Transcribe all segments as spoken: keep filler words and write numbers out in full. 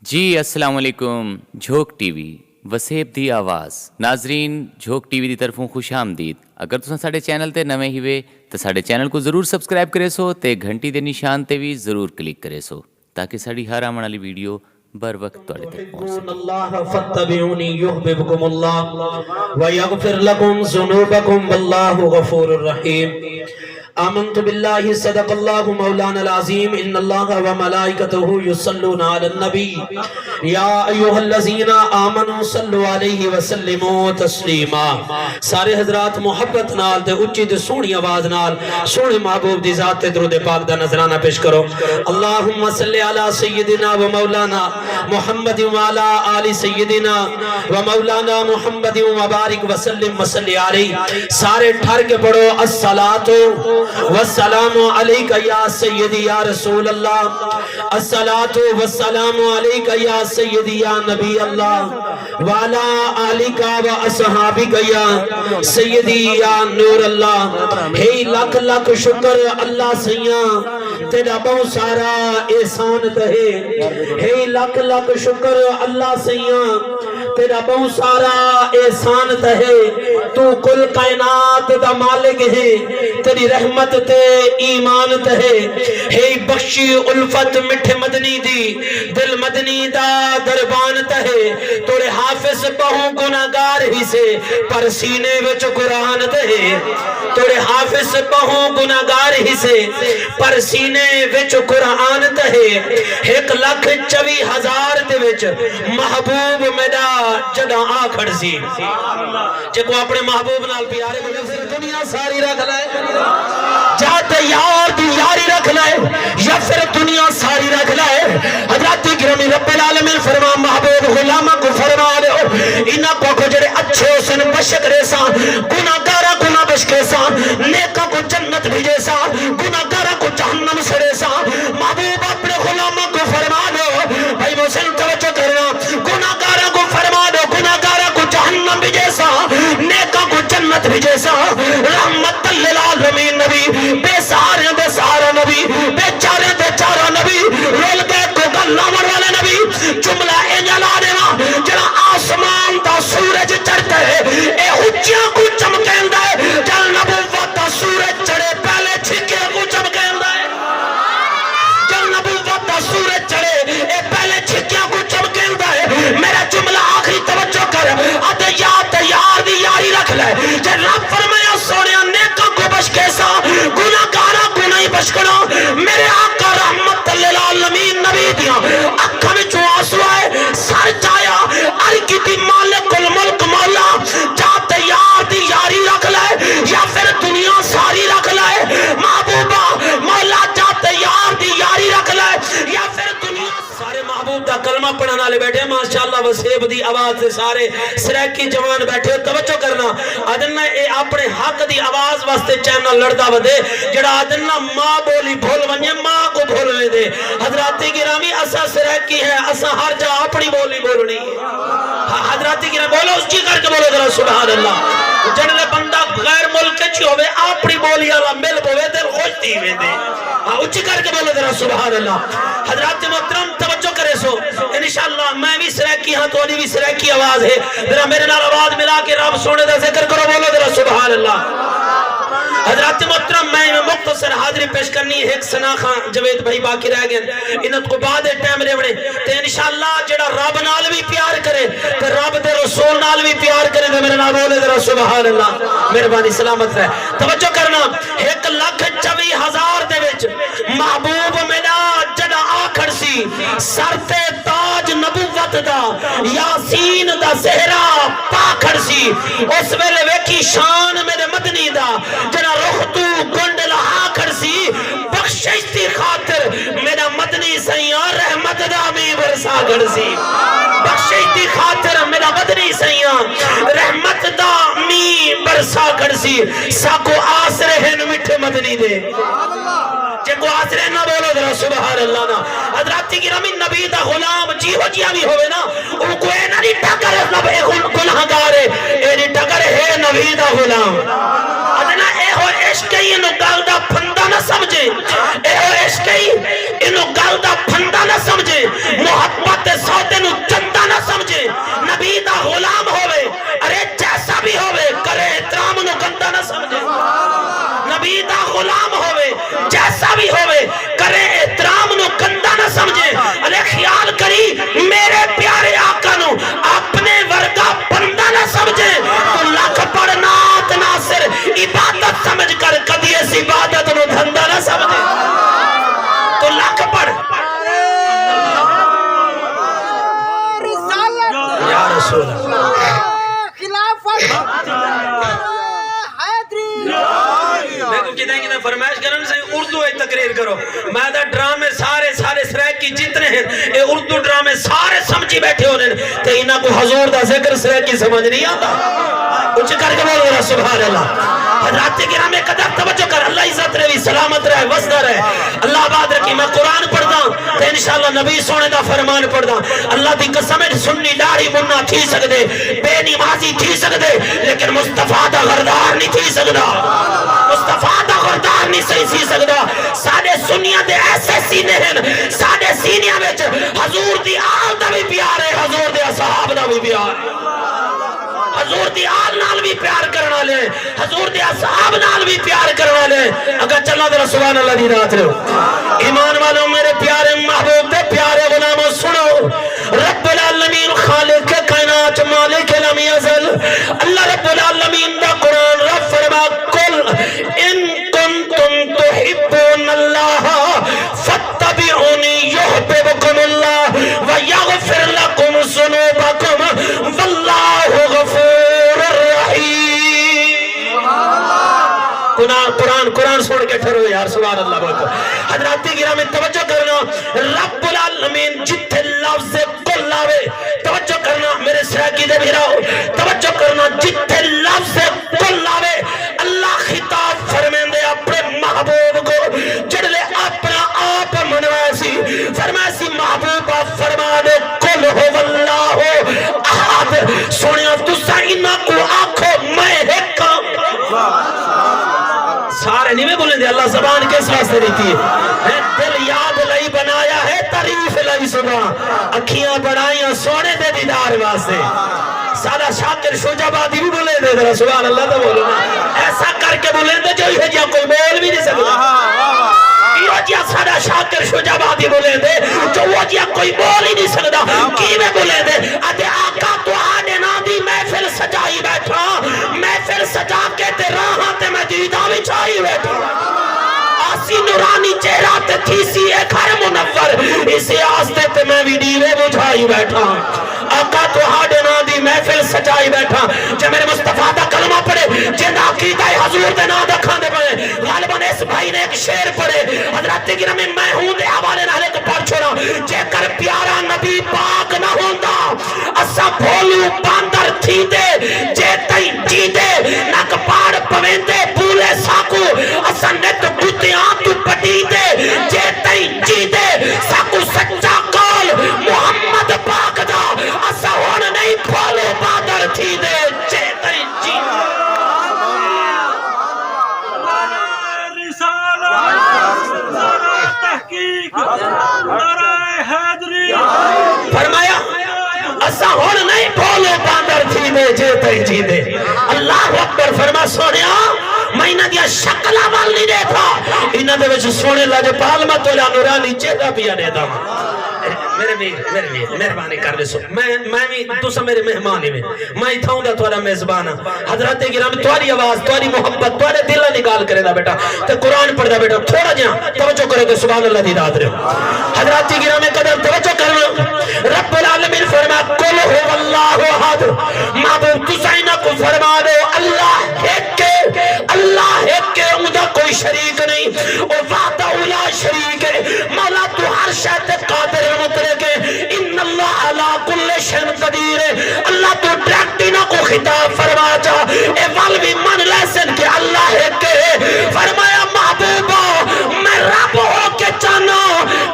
جی السلام علیکم، جھوک ٹی وی، وسیب دی آواز۔ ناظرین، جھوک ٹی وی دی طرفوں خوش آمدید۔ اگر تساں ساڈے چینل تے نویں ہیوے تاں ساڈے چینل کوں ضرور سبسکرائب کریسو تے گھنٹی دے نشان تے وی ضرور کلک کریسو تاکہ ساڈی ہر آوݨ والی ویڈیو بر وقت تہاڈے تک پہنچ سکے۔ اللہ فاتبعونی یحببکم اللہ ویغفر لکم ذنوبکم واللہ غفور رحیم۔ آمنت باللہ، صدق اللہ مولانا العظیم، ان اللہ وملائکتہ یصلون علی النبی، یا ایھا الذین آمنوا صلوا علیہ وسلموا تسلیما۔ سارے حضرات محبت نال تے اچی تے سوہݨی آواز نال سوہݨے محبوب دی ذات تے درود پاک دا نذرانہ پیش کرو۔ اللہم صل علی سیدنا و مولانا محمد وعلی آل سیدنا و مولانا محمد وبارک وسلم وصلی علیہ۔ سارے ٹھر کے پڑھو، الصلاۃ والسلام علیک یا سیدی یا رسول اللہ، الصلاۃ والسلام علیک یا سیدی یا نبی اللہ، وعلی آلک و اصحابک یا سیدی یا نور اللہ۔ ہے لکھ لکھ شکر اللہ سئیاں، تیݙا ٻہوں سارا احسان تہے۔ ہے لکھ لکھ شکر اللہ سئیاں، تیݙا ٻہوں سارا احسان تہے۔ توں کل کائنات دا مالک ہے، تیݙی رحمت تے ایمان تہے۔ ہے بخشی الفت مٹھے مدنی دی، دل مدنی دا دربان تہے۔ توڑے حافظ ٻہوں گناہگار ہیسے، پر سینے وچ قرآن تہے۔ توڑے حافظ ٻہوں گناہگار ہیسے، پر سینے وچ قرآن تہے۔ ہک لکھ چوی ہزار دے وچ محبوب میݙا جݙاں آ کھڑسی۔ جیکوں اپݨے محبوب نال پیار ہے، دنیا ساری رکھ لائے۔ جا تے یار دی یاری رکھ لائے، یا پھر دنیا ساری رکھ لائے۔ حضرات گرامی، رب العالمین فرما، محبوب غلاماں کوں فرما ݙیو، انہاں کوں آکھو جڑے اچھے ہوسن بشک ݙیساں، گناہگاراں کوں نہ بشکیساں، نیکاں کوں جنت بھیجیساں، گناہگاراں کوں جہنم سڑیساں۔ محبوب اپݨے غلاماں کوں فرما ݙیو، بھائی محسن توجہ کرنا، گناہگاراں کوں فرما ݙیو، گناہگاراں کوں جہنم بھیجیساں، نیکاں کوں جنت بھیجیساں۔ رحمت للعالمین نبی، بے سہاریاں دے سہارا نبی، بے چاریاں دے چارا نبی، رول ڳئے کوں ڳل لاوݨ والا نبی۔ جملہ اینجھا لا ݙیواں، جڑا آسمان دا سورج چڑھدا ہے، اے اچیاں کوں چمکیندا ہے۔ جل نبوت دا سورج چڑھے، پہلے چھکیاں کوں چمکیندا ہے۔ جل نبوت دا سورج چڑھے، اے پہلے چھکیاں کوں چمکیندا ہے۔ میرا جملہ آخری، توجہ کر، ادے یار تے یار دی یاری رکھ لے۔ جے رب فرمایا، سوہݨیا، نیکاں کوں بخشیساں، گناہگاراں کوں نہیں بخشݨا۔ میرے آقا رحمت للعالمین نبی دیاں اکھاں وچوں آنسو آئے، سر چایا، عرض کیتی، مالک الملک مولا، جا تے یار دی یاری رکھ لے، یا پھر دنیا ساری رکھ لے۔ محبوبا، مولا، جا تے یار دی یاری رکھ لے، یا پھر دنیا۔ سارے محبوب دا کلمہ پڑھݨ والے ٻیٹھے، ماشاءاللہ، وسیب دی آواز تے سارے سرائیکی جوان ٻیٹھے ہو، توجہ کرنا۔ آہدن نا اے اپݨے حق دی آواز واسطے چینل لڑدا ودے، جڑا آہدن نا ماء ٻولی بھل ونڄے، ماء کوں بھل ویندے۔ حضرات گرامی، اساں سرائیکی ہیں، اساں ہر جا اپݨی ٻولی ٻولݨی ہے۔ ہاں، حضرات گرامی، بولو، اچی کر کے بولو ذرا، سبحان اللہ۔ جݙݨے بندہ غیر ملک اچ ہووے، اپݨی ٻولی والا مل پووے، دل خوش تھی ویندے۔ ہاں، اچی کر کے بولو ذرا، سبحان اللہ۔ حضرات محترم، توجہ کریسو، انشاءاللہ میں وی سرائیکی ہاں، تہاݙی وی سرائیکی آواز ہے۔ ذرا میرے نال آواز ملا کے رب سوہݨے دا ذکر کرو، بولو ذرا سبحان اللہ۔ حضرات محترم، میں مختصر حاضری پیش کرنی ہے، ہک ثنا خان جاوید بھائی باقی رہ ڳئے، انہاں کوں بعد ٹائم ݙیوݨے، تے انشاءاللہ جڑا رب نال وی پیار کرے تے رب دے رسول نال وی پیار کرے، تے میرے نال بولے ذرا سبحان اللہ۔ مہربانی، سلامت رہ۔ توجہ کرنا، ہک لکھ چوی ہزار دے وچ محبوب میݙا جݙاں آ کھڑسی، سر تے تاج نبوت دا، یاسین دا سہرا پا کھڑسی۔ اس ویلے ویکھی شان میݙے مدنی دا، جڑا رخ توں گنڈ لہا کھڑسی۔ بخشش دی خاطر میݙا مدنی سئیاں رحمت دا مینہ برسا کھڑسی۔ بخشش دی خاطر میݙا مدنی سئیاں رحمت دا مینہ برسا کھڑسی۔ ساکوں آسرے ہن مٹھے مدنی دے۔ جے کو آسرے نہ، بولو ذرا سبحان اللہ نا۔ حضرات گرامی، نبی دا غلام جیہو جیہا وی ہووے نا، اونکوں اے نہ ݙٹھا کرے، نہ اے گن-، گناہگار ہے، اے ݙٹھا کرے ہے نبی دا غلام۔ آہدن نا ایہو عشق ہی، اینوں ڳل دا پھندا نہ سمجھے، ایہو عشق ہی، اینوں ڳل دا پھندا نہ سمجھے، محبت دے سو کرو۔ میں دا ڈرامے سارے، سارے سرائیکی جتنے ہیں، اے اردو ڈرامے سارے سمجھی بیٹھے ہونے ہیں، تے انہاں کو حضور دا ذکر سرائیکی سمجھ نہیں آتا۔ اچ کر کے بولو ذرا سبحان اللہ۔ حضرات گرامی قدر توجہ کر، اللہ عزت رہے، سلامت رہے، وسدا رہے، اللہ آباد رکھے۔ میں قرآن پڑھدا تے انشاءاللہ نبی سونے دا فرمان پڑھدا۔ اللہ دی قسم ہے، سنی ڈاڑھی منا تھی سکدے، بے نمازی تھی سکدے، لیکن مصطفیٰ دا غردار نہیں تھی سکدا۔ مصطفیٰ دا غردار نہیں صحیح تھی سکدا۔ ساڈے سنیاں دے ایسے سینے ہن، ساڈے سینیاں وچ حضور دی آل دا بھی پیار ہے، حضور دے اصحاب دا بھی پیار ہے۔ حضور دی آل نال بھی پیار کرن والے ہیں، حضور دے اصحاب نال بھی پیار کرن والے ہیں۔ اگا چلا ذرا سبحان اللہ دی نعت رہو۔ ایمان والو، میرے پیارے محبوب دے پیارے غلامو، سنو، رب العالمین خالق کائنات مالک لم یزل، اللہ رب العالمین دا قرآن رب فرما، قل ان کنتم تحبون اللہ فاتبعونی یحببکم اللہ ویغفر لکم ذنوبکم واللہ غفور رحیم۔ قرآن، قرآن، قرآن سن کے ٹھرو یار، سبحان اللہ بولو۔ حضرات گرامی توجہ کرنا، رب العالمین جتھے لفظ کل آوے، توجہ کرنا میرے سرائیکی دے بھراؤ، توجہ کرنا، جتھے لفظ کل آوے، اللہ خطاب فرمیندے اپنے محبوب کو، جڑلے اپنا آپ منوایا سی، فرمایا سی، محبوبہ فرما دے، قل هو اللہ احد۔ سنیا، تساں انہاں کو آکھو، میں ہک ہاں۔ سارے نہیں میں بولیں دے، اللہ زبان کس واسطے دیتی ہے؟ ہے دل یاد لئی بنایا ہے، تعریف لئی سنا۔ اکھیاں بنائیاں سونے دے دیدار واسطے۔ سارا شاکر شجاع آبادی بھی بولیں دے، ذرا سبحان اللہ تو بولو نا۔ ایسا کر کے بولیں دے جو یہ جہاں کوئی بول بھی نہیں سکتا۔ یہ جہاں سارا شاکر شجاع آبادی بولیں دے جو وہ جہاں کوئی بول ہی نہیں سکتا۔ کی میں بولیں دے؟ اتے آقا تہاڈے ناں دی محفل سجائی بیٹھا، محفل سجا کے تے راہاں تے میں دیداں وچھائی بیٹھا۔ آسی نورانی چہرہ تے تھیسی اے گھر منور، اسے آستے تے میں وی ڈیوے بجھائی بیٹھا۔ آقا تہاڈے ناں دی محفل سجائی بیٹھا۔ جے میرے مصطفیٰ دا کلمہ پڑھے، جیندا عقیدہ ہے حضور دے ناں دا کھاندے پئے۔ غالباً اس بھائی نے ایک شعر پڑھے۔ حضرات گرامی، میں ہوں دے حوالے نال ایک پڑھ چھوڑاں۔ جے کر پیارا نبی پاک نہ ہوندا، اساں بھولو باندر تھیندے، جے تئیں جیندے نک پاڑ پویندے بولے ساکوں، اساں نت کتیاں توں پٹیندے، جے تئیں جیندے ساکوں سچا قول محمد پاک دا، اساں ہن نہیں بھولو باندر تھیندے، جے تئیں جیندے۔ رسالت، نعرہ تحقیق، نعرہ حیدری۔ فرمایا، اساں ہن نہیں بھولو باندر تھیندے جے تئیں جیندے۔ اللہ اکبر۔ فرما، سوہݨیا، میں انہاں دیاں شکلاں ول نہیں ݙیکھدا، انہاں دے وچ سوہݨے لجپال میں تیرا نورانی چہرہ پیا ݙیکھدا ہاں۔ میرے ویر، میرے ویر، مہربانی کر ݙیسو۔ میں، میں وی، تساں میرے مہمان ہیوے۔ میں اتھاؤں دا تہاݙا میزبان ہاں۔ حضرات گرامی، تہاݙی آواز، تہاݙی محبت، تہاݙے دلاں دی ڳالھ کریندا بیٹھا، تے قرآن پڑھدا بیٹھا۔ تھوڑا جیہاں توجہ کرو تے سبحان اللہ دی داد ݙیو۔ حضرات گرامی قدر، توجہ کرنا۔ رب العالمین فرما، قل هو اللہ احد۔ محبوب، تساں انہاں کو فرما ݙیو، اللہ ہک ہے، اللہ ہک ہے، اوندا کوئی شریک نہیں، او وحدہ لا شریک ہے۔ مولا، تو ہر شے تے قادر مطلق ہے۔ ان اللہ علی کل شیء قدیر۔ اللہ تو ڈائریکٹ انہاں کو خطاب فرما چا، اے ول وی من لیسن کہ اللہ ہک ہے۔ فرمایا، محبوبا، میں رب ہو کے چاہنا،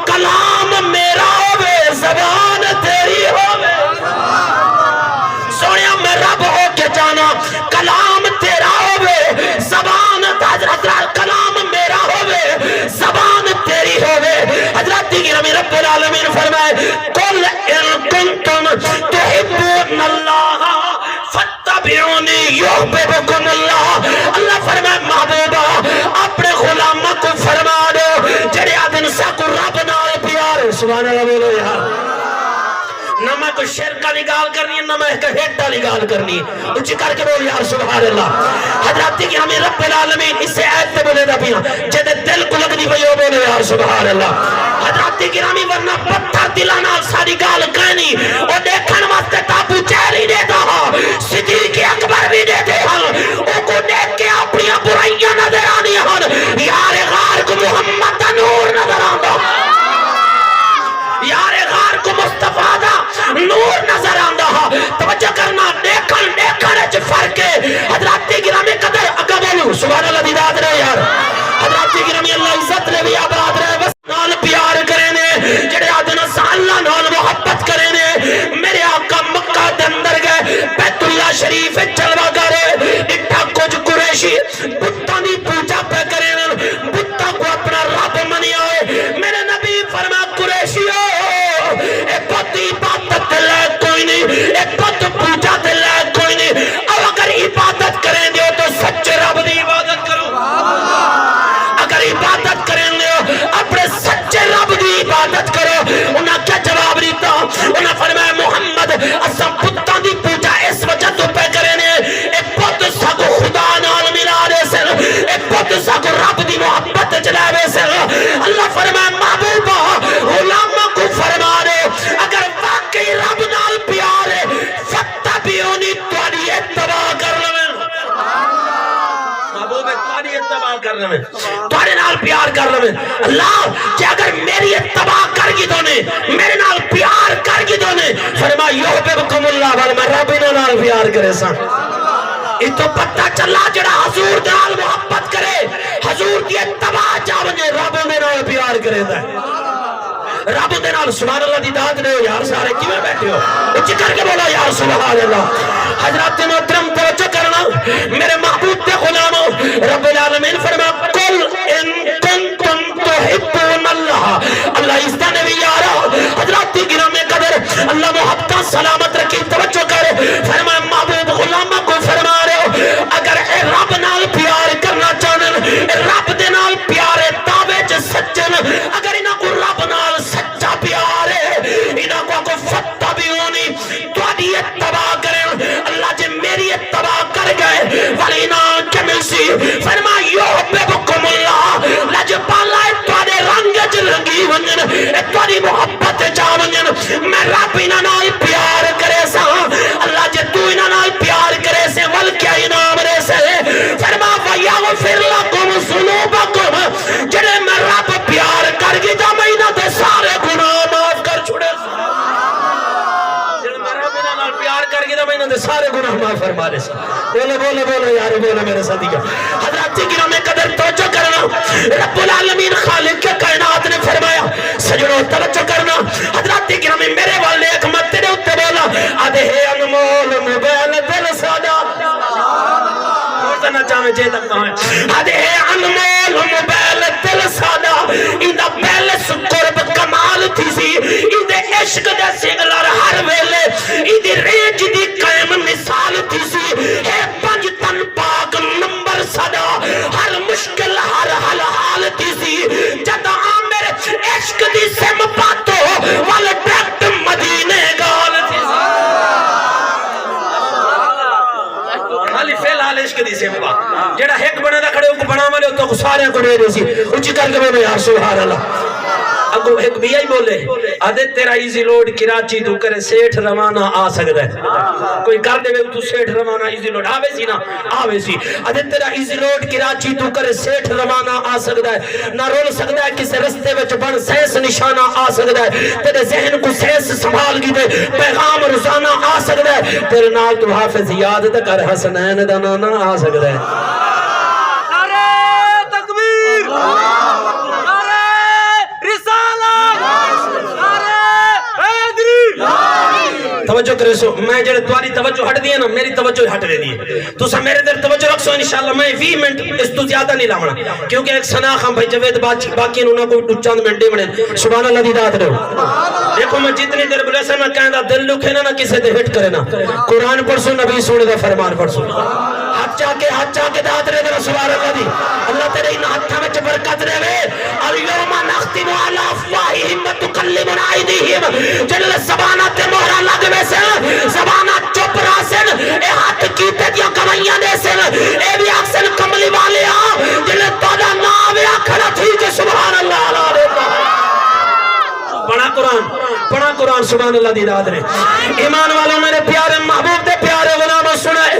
کلام میرا ہوے، زبان تیری ہوے۔ سوہݨیا، میں رب ہو کے چاہنا، کلام تیرا ہوے، زبان، حضرت، کلام میرا ہوے، زبان تیری ہوے۔ حضرات گرامی، رب العالمین فرمائے، قل ان کنتم تحبون اللہ فاتبعونی یحببکم اللہ۔ اللہ فرمائے، محبوبا، اپݨے غلاماں کو فرما ݙیو، جڑے آہدن ساکوں رب نال پیار ہے۔ سبحان اللہ بولو یار۔ نہ میں کوئی شرک والی ڳالھ کرنی ہے، نہ میں ہک ہٹ والی ڳالھ کرنی ہے۔ اچی کر کے بول یار سبحان اللہ۔ حضرات گرامی، رب العالمین اسے آیت تے بولیندا پیاں، جیندے دل کوں لڳدی پئی او بولے یار سبحان اللہ۔ حضرات گرامی، ورنہ پتھر دلاں نال ساݙی ڳالھ کائنی۔ او ݙیکھݨ واسطے تاں ابو جہل ہی ݙیہدا ہا، صدیق اکبر وی ݙیہدے ہن۔ اوکوں ݙیکھ کے اپݨیاں برائیاں نظر آندیاں ہن۔ یار غار کوں محمد دا نور نظر آندا۔ یار غار کوں مصطفیٰ دا نور نظر آندا ہا۔ توجہ کرنا، ݙیکھݨ، ݙیکھݨ اچ فرق ہے۔ حضرات گرامی قدر، اڳاں بولو، سبحان اللہ دی داد ݙے یار۔ حضرات گرامی، اللہ عزت ݙے وی آباد رہے، بس نال پیار کریندے، جیڑھے آہدن اساں اللہ نال محبت کریندے۔ میرے آقا مکہ دے اندر ڳئے، بیت اللہ شریف وچ جلوہ گر، ݙٹھا کجھ قریشی بتاں دی پوجا پئے کریندن، بتاں کوں اپݨا رب منیا ہوئے۔ میرے نبی فرمایا، قریشیو، اے بت عبادت دے لائق کوئی نہیں، اے بت پوجا دے لائق کوئی نہیں۔ او اگر عبادت کریندے ہو تو سچے رب دی عبادت کرو۔ اگر عبادت کریندے ہو، اپݨے سچے رب دی عبادت کرو۔ انہاں کیا جواب ݙتا؟ انہاں فرمایا، محمد، اساں بتاں دی پوجا اس وجہ توں پئے کریندے، اے بت ساکوں خدا نال ملا ݙیسن، اے بت ساکوں رب دی محبت وچ لے ویسن۔ اللہ فرمایا، محبوبا، غلاماں کوں فرما ݙے، اگر واقعی رب نال پیار ہے، فاتبعونی، تہاݙی اتباع کر لویں۔ محبوب، تہاݙی اتباع کر لویں۔ تہاݙے نال پیار کر لویں۔ اللہ، جے اگر میری اتباع کر گھدو نے، میرے نال پیار کر گھدو نے، فرمایا، یحببکم اللہ، ول میں رب انہاں نال پیار کریساں۔ اتھوں پتہ چلا، جیڑھا حضور دے نال محبت کرے، حضور دی اتباع چا ونڄے، رب اوندے نال پیار کریندا ہے۔ رب اوندے نال، سبحان اللہ دی داد ݙیو یار، سارے کیویں بیٹھے ہو؟ اچی کر کے بولو یار، سبحان اللہ۔ حضرات محترم، توجہ کرنا، میرے محبوب دے غلامو، رب العالمین فرمایا، قل ان کنتم تحبون اللہ۔ اللہ عزتاں نے وی یارا، حضرات گرامی قدر، اللہ محبتاں سلامت رکھی، توجہ کر، فرمایا، محبوب غلاماں کوں فرما ݙیو، اگر اے رب نال پیار کرنا چاہندن، اے رب دے نال پیار ہے، دعوے چ سچن، اگر انہاں کوں رب نال سچا پیار ہے، انہاں کوں آکھو، فاتبعونی، تہاݙی اتباع کرن۔ اللہ جے میری اتباع کر ڳئے، ول انہاں کیا ملسی؟ فرمایا، یحببکم اللہ، لجپالا تہاݙے رنگ وچ رنگی ونڄن، اے تہاݙی محبت وچ آ ونڄن، میں رب انہاں نال پیار کریساں۔ اللہ جے توں انہاں نال پیار کریسیں، ول کیا انعام ݙیسیں؟ فرمایا، ویغفر لکم ذنوبکم، جیڑھے میں رب پیار کر گھدا، میں انہاں دے سارے گناہ معاف کر چھوڑے۔ جیڑھے میں رب انہاں نال پیار کر گھدا، میں انہاں دے سارے گناہ معاف فرما ݙیساں۔ بولو، بولو، بولو یار، بولو میرے ساتھیو۔ حضرات گرامی قدر، توجہ کرنا، رب العالمین خالق کائنات نے فرمایا، سجݨو توجہ کرنا، حضرات گرامی میرے ول ݙیکھ، میں تیرے اتے بولاں، آہدے ہے انمول موبائل دل ساݙا۔ زور تے نہ چاویں جے تک پاویں۔ آہدے ہے انمول موبائل دل ساݙا، ایندا بیلنس قرب کمال تھیسی، ایندے عشق دے سگنل ہر ویلے، ایندی رینج دی قائم مثال تھیسی، ہے پنج تن پاک نمبر ساݙا، ہر مشکل ہر حل حال تھیسی، جد عامر عشق دی سم پاتو، ول ڈائریکٹ مدینے ڳالھ تھیسی۔ خالی فی الحال عشق دی سم پا۔ جیڑھا ہک بݨیندا کھڑے، اوکوں بݨاوݨ والے اتوں ساریاں کوں ݙے ݙیسی۔ اچی کر کے بولو یار، سبحان اللہ۔ اڳوں ہک ٻیا ہی بولے، آہدے تیرا ایزی لوڈ کراچی توں کرے سیٹھ روانہ آ سڳدا ہے۔ کوئی کر ݙیوے اتوں سیٹھ روانہ ایزی لوڈ آویسی نا؟ آویسی۔ آہدے تیرا ایزی لوڈ کراچی توں کرے سیٹھ روانہ آ سڳدا ہے، نہ رل سڳدا ہے کسے رستے وچ بݨ سائنس نشانہ آ سڳدا ہے، تیݙے ذہن کوں سائنس سنبھال گھدے، پیغام روزانہ آ سڳدا ہے، تیݙے نال توں حافظ یاد تے کر حسنین دا نانا آ سڳدا ہے۔ نعرہ تکبیر، نعرہ رسالت، نعرہ حیدری۔ توجہ کریسو، میں جیڑھے تہاݙی توجہ ہٹدی ہے نا، میری توجہ ہٹ ویندی ہے۔ تساں میرے تے توجہ رکھسو، انشاءاللہ میں ویہہ منٹ اس توں زیادہ نہیں لاوݨا، کیونکہ ایک ثنا خان بھائی جاوید باج-، باقی انہاں کوں چند منٹ ݙیوݨے۔ سبحان اللہ دی داد ݙیو۔ ݙیکھو، میں جتنی دیر بولیساں، میں کہیں دا دل ݙکھے نا، نہ کسے تے ہٹ کرے نا۔ قرآن پڑھسوں، نبی سوہݨے دا فرمان پڑھسوں۔ ہتھ چا کے، ہتھ چا کے داد ݙے ذرا سبحان اللہ دی۔ اللہ تیݙے انہاں ہتھاں وچ برکت ݙیوے۔ الیوم نختم علی افواہہم وتکلمنا منائی دی ہیم، جنہاں زباناں تے مہراں لگ ویسن، زباناں چپ رہسن، اے ہتھ کیتے دیاں گواہیاں ݙیسن، اے وی آکھسن، کملی والیا، جنہاں تہاݙا ناں آوے، آکھݨا تھی جو سبحان اللہ اعلیٰ ݙیتا۔ پڑھا قرآن، پڑھا قرآن، سبحان اللہ دی ذات نے۔ ایمان والو، میرے پیارے محبوب دے پیارے غلامو، سنائے،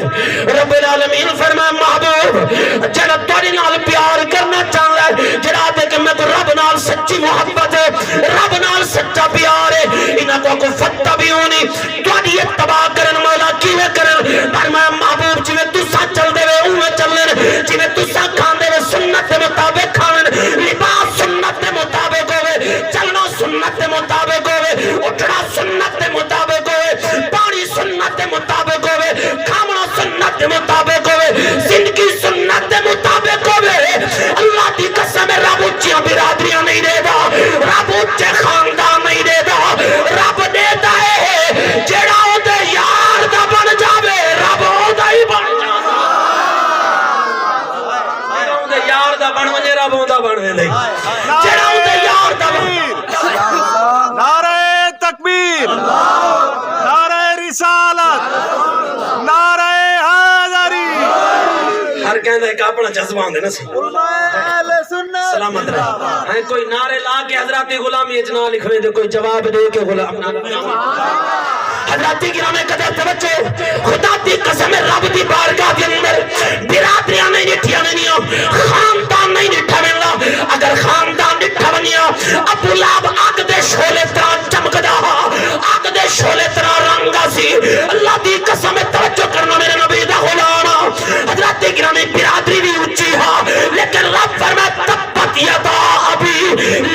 رب العالمین فرمائے، محبوب، جڑا تیرے نال پیار کرنا چاہندا ہے، جڑا آکھدے کہ میکوں رب نال سچی محبت ہے، رب نال سچا پیار ہے، انہاں کوں آکھو، فاتبعونی، تہاݙی اتباع کرن۔ مولا کیویں کرن؟ فرمایا، محبوب، جویں تساں چلدے وے، اونویں چلن، جویں تساں کھاندے وے، سنت دے مطابق کھاون، لباس سنت دے مطابق ہووے، چلنا سنت دے مطابق ہووے، اٹھنا سنت دے مطابق ہووے، پاݨی سنت دے مطابق ہووے، کھاوݨا سنت دے مطابق ہووے، زندگی سنت دے مطابق ہووے۔ اللہ دی قسم ہے، رب اچیاں برادریاں نہیں ݙیندا، رب اچے خاندان نہیں ݙیندا، رب ݙیندا ہے جیڑھا اوندے یار دا بݨ جاوے، رب اوندا ہی بݨ جاوے۔ جیڑھا اوندے یار دا بݨ ونڄے، رب اوندا بݨ ویندے۔ جیڑھا اوندے یار دا بݨ نعرہ تکبیر، نعرہ رسالت، نعرہ حیدری۔ ہر کہیں دا ہک اپݨا جذبہ ہوندے نا سی۔ علماء اہل سنت۔ سلامت رہے۔ ہیں کوئی نعرے لا کے حضرات دی غلامی اچ نہ لکھویں تے کوئی جواب ݙے کے غلام۔ حضرات گرامی قدر، توجہ، خدا دی قسم ہے، رب دی بارگاہ دے اندر برادریاں نہیں ݙٹھیاں ویندیاں، خاندان نہیں ݙٹھا ویندا۔ اگر خاندان ݙٹھا ونڄیا، ابو لہب اگ دے شعلے طرح چمکدا ہا، اگ دے شعلے طرح رنگ دا سی۔ اللہ دی قسم ہے، توجہ کرنا، میرے نبی دا غلام۔ حضرات گرامی، برادری بھی اچی ہا، لیکن رب فرمائے، تبت یدا ابی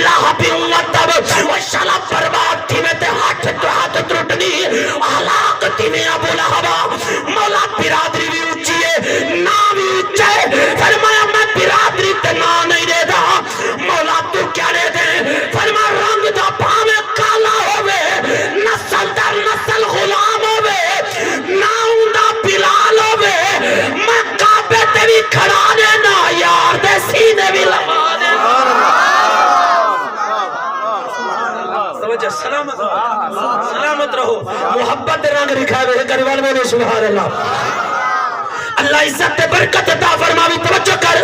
لہب و تب۔ او شالا، برباد تھیویں تے ہتھ، ہتھ ترٹݨی، ہلاک تھیویں ابو لہب۔ مولا، برادری بھی اچی ہے، ناں بھی اچا ہے۔ فرمایا، میں برادری تے ناں نہیں ݙیندا۔ مولا، توں کیا ݙیندیں؟ فرمایا، رنگ دا بھاویں کالا ہووے، نسل در نسل غلام ہووے، ناں اوندا بلال ہووے، میں کعبے تے وی کھڑا ݙینداں، یار دے سینے وی لوا ݙینداں۔ توجہ، سلامت، سلامت رہو۔ محبت دے رنگ ݙکھائے ہوئے، کریوال میں سبحان اللہ۔ اللہ عزت تے برکت عطا فرماوی، توجہ کر۔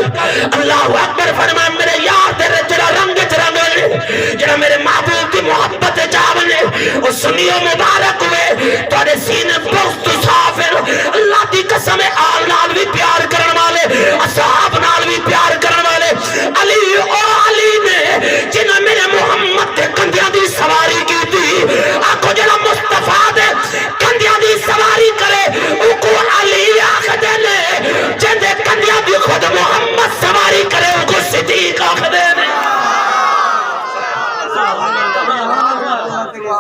اللہ اکبر فرمائے، میرے یار دے جڑا رنگ وچ رنگ ونڄے، جڑا میرے محبوب دی محبت وچ آ ونڄے، او سنیو مبارک ہوئے، تہاݙے سینے بغض توں صاف ہن۔ اللہ دی قسم ہے، آل نال وی پیار کرݨ والے، اصحاب نال وی پیار کرݨ والے، علی، او علی نے جنہاں میرے محمد دے کندھیاں دی سواری کیتی۔ آکھو جڑا مصطفیٰ دے کندھیاں دی سواری کرے، اوکوں علی آکھدے نے، جیندے کندھیاں دی خود محمد سواری کرے، اوکوں صدیق آکھدے نے۔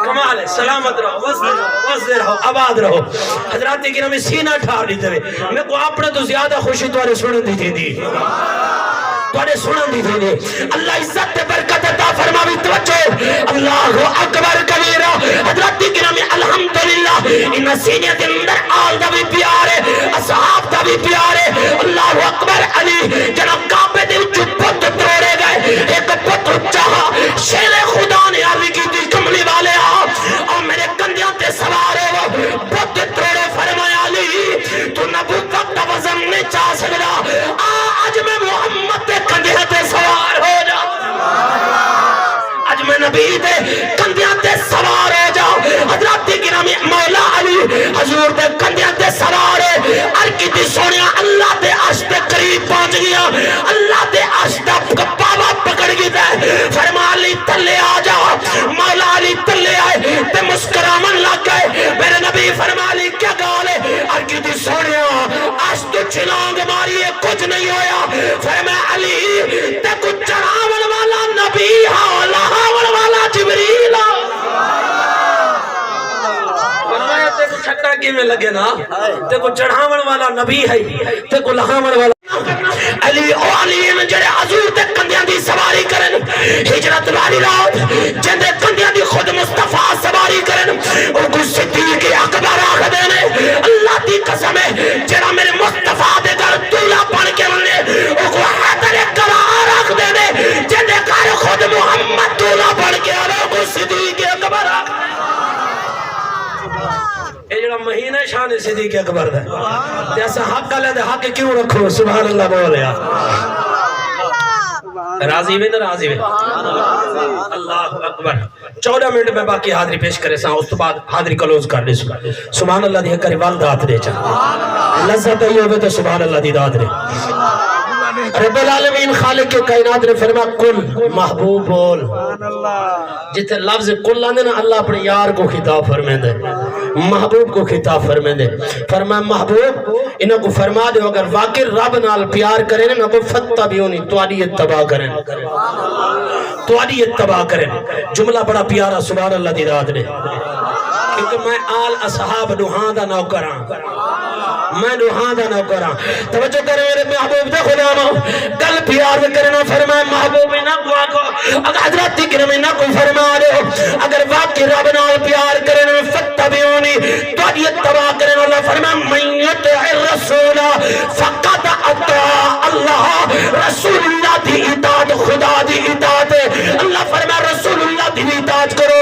کمال ہے، سلامت رہو، وسدے رہو، وسدے رہو، آباد رہو۔ حضرات گرامی، سینہ ٹھار ݙتے وے۔ میکوں اپݨے توں زیادہ خوشی تہاݙے سݨݨ دی تھیندی۔ تہاݙے سݨݨ دی تھیندی۔ اللہ عزت تے برکت عطا فرماوی، توجہ۔ اللہ اکبر کبیرہ۔ حضرات گرامی، الحمدللہ، انہاں سینے دے اندر آل دا بھی پیار ہے، اصحاب دا بھی پیار ہے۔ اللہ اکبر۔ علی جناب کعبے دے وچوں بت تروڑے ڳئے، ہک بت اچا ہا، شیر خدا نے عرض کیتی، کملی والیا، او میرے کندھیاں تے سوار ہو۔ بت تروڑے، فرمایا، علی، تو نبوت دا وزن نہیں چا سڳدا۔ آ، اڄ میں محمد دے کندھیاں تے سوار ہو جا۔ اڄ میں نبی دے کندھیاں تے سوار ہو جا۔ حضرات گرامی، مولا علی حضور دے کندھیاں تے سوار ہے۔ عرض کیتی، سوہݨیا، اللہ دے عرش دے قریب پہنچ ڳیا، اللہ دے عرش دا پاوا پکڑ گھدا ہے۔ فرمایا، علی تلے آ جا۔ مولا علی تلے آئے تے مسکراوݨ لڳ ڳئے۔ میرے نبی فرمایا، علی کیا ڳالھ ہے؟ عرض کیتی، سوہݨیا، عرش توں چھلانگ ماری ہے، کجھ نہیں ہویا۔ فرمایا، علی تیکوں چڑھاوݨ والا نبی ہا، لہاوݨ والا جبریل ہا۔ فرمایا، تیکوں سٹا کیویں لڳے نا؟ تیکوں چڑھاوݨ والا نبی ہے، تیکوں لہاوݨ والا علی، او علی ہن جڑے حضور دے کندھیاں دی سواری کرن، ہجرت والی رات جیندے کندھیاں دی خود مصطفیٰ سواری کرن، اوکوں صدیق اکبر آکھدے نے۔ اللہ دی قسم ہے، جڑا میرے مصطفیٰ دے گھر دولہا بݨ کے ونڄے، اوکوں حیدر کرار آکھدے نے۔ جیندے گھر خود محمد دولہا بݨ کے آوے، اوکوں صدیق نے صدیق اکبر دا۔ تے اساں حق والے دے حق کیوں رکھو؟ سبحان اللہ بولیا۔ راضی وے نہ راضی وے؟ اللہ اکبر۔ چوݙاں منٹ میں باقی حاضری پیش کرے ساں، اس تو بعد حاضری کلوز کر ݙیسوں۔ سبحان اللہ دی ہک واری ول داد ݙے چا۔ لذت آئی ہوے تو سبحان اللہ دی داد ݙے۔ رب العالمین خالق کائنات نے فرمایا، قل، محبوب بول۔ جتھے لفظ قل آندے نا، اللہ اپنے یار کو خطاب فرمیندے، محبوب کو خطاب فرمیندے۔ فرمایا، محبوب، انہاں کو فرما دیو، اگر واقعی رب نال پیار کرے نا، انہاں کو، فاتبعونی، تہاݙی اتباع کرن، تہاݙی اتباع کرن۔ جملہ بڑا پیارا، سبحان اللہ دی داد ݙے۔ کیونکہ میں آل اصحاب ݙوہاں دا نوکر ہاں۔ میں ݙوہاں دا نوکر ہاں۔ توجہ کرو میرے محبوب دے غلامو، گل پیار دے کرنا۔ فرمایا محبوب انہاں کو آکھو، اگر حضرت گرامی انہاں کو فرما ݙیو، اگر واقعی رب نال پیار کرن، فاتبعونی، تہاݙی اتباع کرن۔ اللہ فرمایا، من یطع الرسول فقد اطاع اللہ، رسول اللہ دی اطاعت خدا دی اطاعت ہے۔ اللہ فرمایا، رسول اللہ دی بھی اطاعت کرو،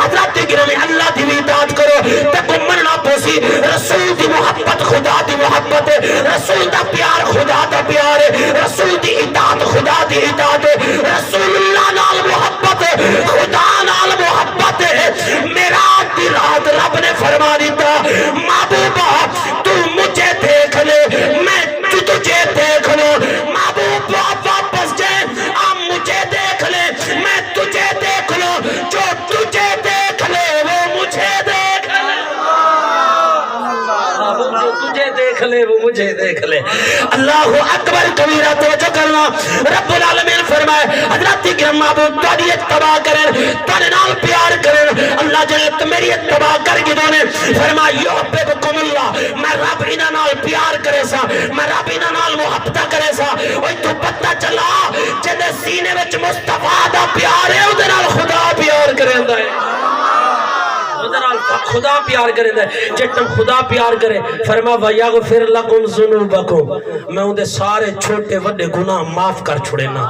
حضرت گرامی اللہ دی بھی اطاعت کرو۔ تے کو مننا پوسی، رسول دی محبت خدا دی محبت ہے، رسول دا پیار خدا دا پیار ہے، رسول دی اطاعت خدا دی اطاعت ہے، رسول اللہ نال محبت ہے، خدا نال محبت ہے۔ معراج دی رات رب نے فرما دیتا، محبوبہ، تو مجھے دیکھ لے، میں تجھے دیکھ لوں۔ محبوب، آپ واپس جائیں، آپ مجھے دیکھ لیں، میں تجھے دیکھ لوں۔ جو تجھے دیکھ لے، وہ مجھے دیکھ لے۔ محبوب، جو تجھے دیکھ لے، وہ مجھے دیکھ لے۔ اللہ اکبر کبیرہ، توجہ کرنا۔ رب العالمین فرمائے، حضرت گرامی محبوب تہاݙی اتباع کرن، تہاݙے نال پیار کرن۔ اللہ جل تو میری اتباع کر کے دونے فرمایا، یحببکم اللہ، میں رب انہاں نال پیار کرے سا، میں رب انہاں نال محبت کرے سا۔ اوہ تو پتہ چلا، جیندے سینے وچ مصطفیٰ دا پیار ہے، اودے نال خدا پیار کریندا ہے۔ اودے نال خدا پیار کریندا ہے۔ جے تم خدا پیار کرے، فرما، وَيَغْفِرْ لَكُمْ ذُنُوبَكُمْ، میں اوندے سارے چھوٹے وݙے گناہ معاف کر چھوڑے نا۔